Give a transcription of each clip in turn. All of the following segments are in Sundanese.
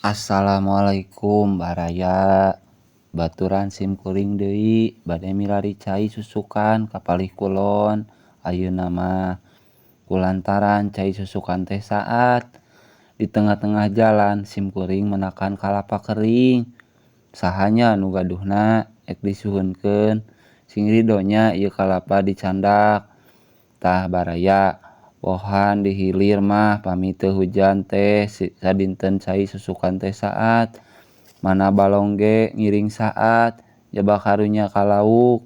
Assalamualaikum baraya, baturan sim kuring deui bade milari cai susukan ka palih kulon. Ayeuna mah kulantaran cai susukan teh saat di tengah-tengah jalan sim kuring menakan kalapa kering. Saha nya nu gaduhna ek disuhunkeun sing ridho nya ieu kalapa dicandak. Tah baraya, pohan di hilir mah pami teu hujan teh sadinten cai susukan teh saat. Mana balong ge ngiring saat jaba karunya ka lauk.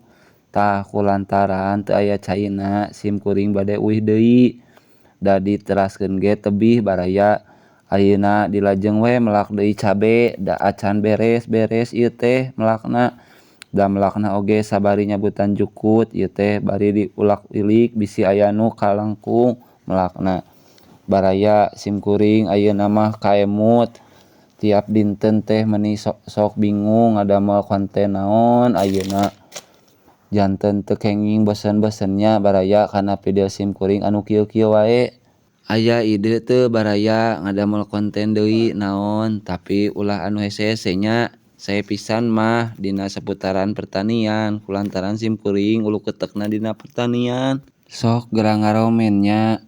Tah kulantaran teu aya caina sim kuring bade uih deui. Da diteraskeun ge tebih baraya. Ayeuna dilajeng we melak deui cabe da acan beres-beres ieu teh melakna. Da melakna oge sabari nyabutan jukut ieu teh bari diulak-ilik bisi aya nu kalengkung melakna. Baraya sim kuring ayeuna mah kaemut tiap dinten teh meuni sok bingung ngadamel konten naon ayeuna. Janten teu kenging bosen-bosen nya baraya kana video sim kuring anu kieu-kieu wae. Aya ide teu baraya ngadamel konten deui naon tapi ulah anu hese-hese nya. Sae pisan mah dina saputaran pertanian kulantaran sim kuring ulu ketekna dina pertanian. Sok geura ngaromen nya.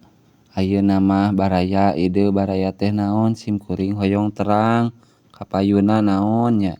Ayeuna mah baraya ide baraya teh naon sim kuring hoyong terang kapayunna naon nya.